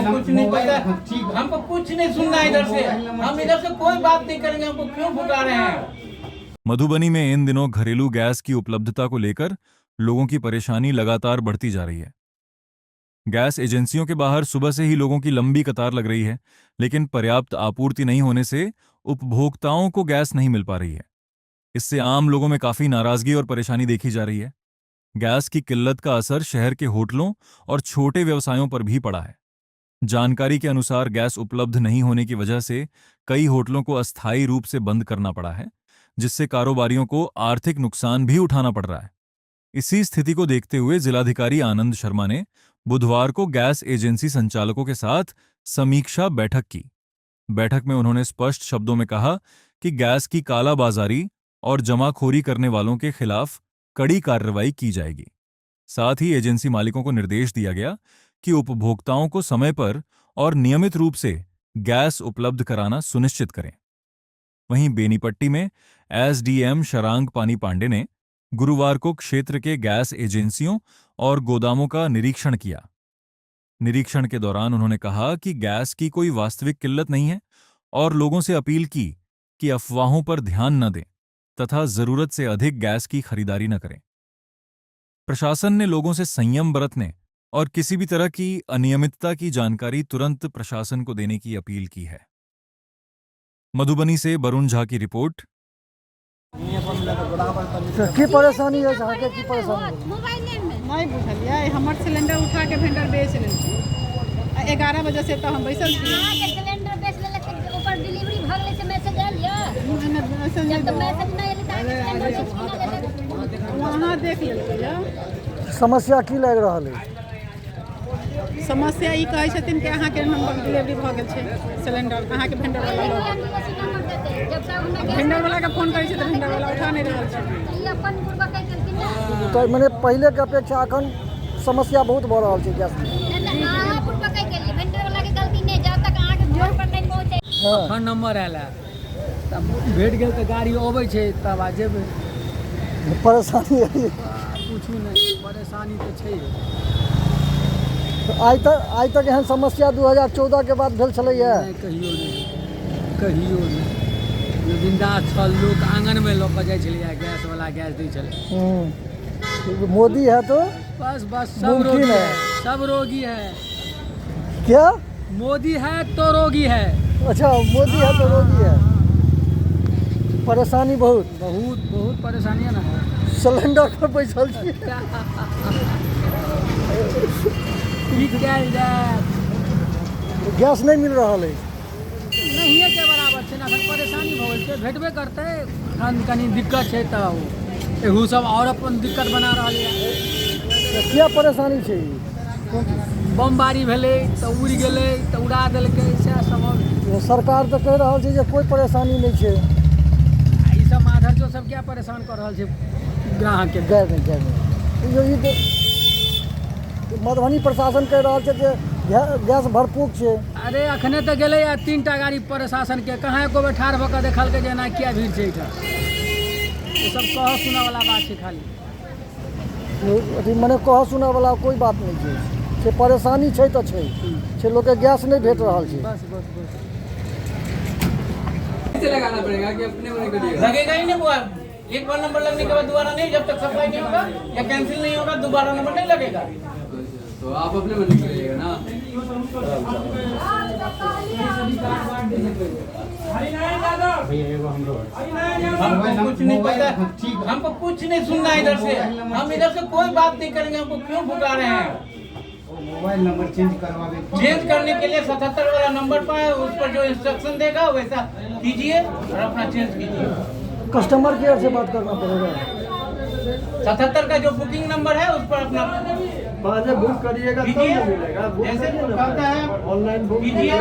हमको कुछ नहीं पता, हमको कुछ नहीं सुनना है इधर से। हम इधर से कोई बात नहीं करेंगे, हमको क्यों फुका रहे हैं? मधुबनी में इन दिनों घरेलू गैस की उपलब्धता को लेकर लोगों की परेशानी लगातार बढ़ती जा रही है। गैस एजेंसियों के बाहर सुबह से ही लोगों की लंबी कतार लग रही है, लेकिन पर्याप्त आपूर्ति नहीं होने से उपभोक्ताओं को गैस नहीं मिल पा रही है। इससे आम लोगों में काफी नाराजगी और परेशानी देखी जा रही है। गैस की किल्लत का असर शहर के होटलों और छोटे व्यवसायों पर भी पड़ा है। जानकारी के अनुसार गैस उपलब्ध नहीं होने की वजह से कई होटलों को अस्थायी रूप से बंद करना पड़ा है, जिससे कारोबारियों को आर्थिक नुकसान भी उठाना पड़ रहा है। इसी स्थिति को देखते हुए जिलाधिकारी आनंद शर्मा ने बुधवार को गैस एजेंसी संचालकों के साथ समीक्षा बैठक की। बैठक में उन्होंने स्पष्ट शब्दों में कहा कि गैस की कालाबाजारी और जमाखोरी करने वालों के खिलाफ कड़ी कार्रवाई की जाएगी। साथ ही एजेंसी मालिकों को निर्देश दिया गया कि उपभोक्ताओं को समय पर और नियमित रूप से गैस उपलब्ध कराना सुनिश्चित करें। वहीं बेनीपट्टी में एसडीएम शरांग पानी पांडे ने गुरुवार को क्षेत्र के गैस एजेंसियों और गोदामों का निरीक्षण किया। निरीक्षण के दौरान उन्होंने कहा कि गैस की कोई वास्तविक किल्लत नहीं है और लोगों से अपील की कि अफवाहों पर ध्यान न दें तथा जरूरत से अधिक गैस की खरीदारी न करें। प्रशासन ने लोगों से संयम बरतने और किसी भी तरह की अनियमितता की जानकारी तुरंत प्रशासन को देने की अपील की है। मधुबनी से वरुण झा की रिपोर्ट। की परेशानी अछि अहाँके? की परेशानी अछि? नहि बुझलियै। हमर सिलेंडर उठा के वेंडर बेच लेलकै आ 11 बजे से तऽ हम बैसल छी। अहाँके सिलेंडर बेच लेलक, ऊपर डिलीवरी भऽ गेलै से मैसेज आयल यऽ? मैसेज जब तक मैसेज नहि एलै तऽ अहाँके सिलेंडर बेच केना लेलक? वहाँ देख लेलकै यऽ। समस्या की लागि रहल अछि? समस्या ई कहै छथिन कि अहाँके नंबर डिलीवरी भऽ गेल छै सिलेंडर, अहाँके वेंडर वाला लऽ गेल। नंबर देतै जब तक हमरा गैस वेंडर वाला के फोन करै छै तऽ वेंडर वाला उठा नहि रहल छै। ई अपन पूर्वक केलखिन ने। तऽ मने पहिलेके अपेक्षा एखन समस्या बहुत भऽ रहल छै गैसके। नहि तऽ अहाँ पूर्वक केलियै, वेंडर वाला के गलती नहि, जब तक अहाँके घर पर नहि पहुँचे। हँ। एखन नम्बर आयल है तब भेट गेल तऽ गाड़ी अबै छै, तब आ जेबै। परेशानी अछि? पूछू नहि, परेशानी तऽ छै। आइ तक एहन समस्या 2014के बाद भेल छलैए? नहि, कहियो नहि, कहियो नहि। जो बिंदास छल, लोक आङनमे लऽ कऽ जाइ छलैए, गैसवला गैस दै छलै। मोदी है तो बस बस, सब मुमकिन रोगी है। है, सब रोगी है। क्या? मोदी है तो रोगी है। अच्छा, मोदी है तो रोगी है। परेशानी बहुत? बहुत बहुत परेशानी है ना। सिलेंडर पर बैसल छी। की कयल जाय? गैस नहि मिल रहल अछि? नहिए के बराबर छै ने। एखन परेशानी भऽ गेल छै। भेटबे करतै, एखन कनि दिक्कत छै तऽ एहू सब आओर अपन दिक्कत बना रहल यऽ। तऽ किया परेशानी छै ई? कोन चीज? बमबारी भेलै तऽ उड़ि गेलै, तऽ उड़ा देलकै, सएह सब आओर। सरकार तऽ कहि रहल छै जे कोइ परेशानी नहि छै। आ ई सब माधरचो सब किया परेशान कऽ रहल छै ग्राहकके? गैर नहि, गैर नहि। ई मधुबनी प्रशासन कहि रहल छै जे गैस भरपूर छै। अरे, अखने तऽ गेलैए तीन टा गाड़ी प्रशासनके, कहाँ एको बेर ठाढ़ भऽ कऽ देखलकै जे एना किया भीड़ छै एहिठाम? ई सब कहऽ सुनऽ वला बात छै खाली। अथी मने कहऽ सुनऽ वला कोइ बात नहि छै से परेशानी छै तऽ छै छै, लोकके गैस नहि भेट रहल छै। बस बस बस। लगाना पड़ेगा कि अपने मने करिएगा? लगेगा ही नहीं बुआ। एक बार नंबर लगने के बाद दोबारा नहीं, जब तक सप्लाई नहीं होगा या कैंसिल नहीं होगा, दोबारा नंबर नहीं लगेगा। तो आप अपने मने करिएगा ना? हमको कुछ नहीं पता, हमको कुछ नहीं सुनना है इधर से। हम इधर से कोई बात नहीं करेंगे, हमको क्यों फुका रहे हैं? मोबाइल नंबर चेंज करवावे। चेंज करने के लिए 77 वाला नंबर पर है, उस पर जो इंस्ट्रक्शन देगा वैसा कीजिए और अपना चेंज कीजिए। कस्टमर केयर से बात करना पड़ेगा। 77 का जो बुकिंग नंबर है, उस पर अपना पहले बुक करिएगा तब कीजिए। ना मिलेगा। बुक जैसे करिए ना। कहता है ऑनलाइन बुक कीजिए।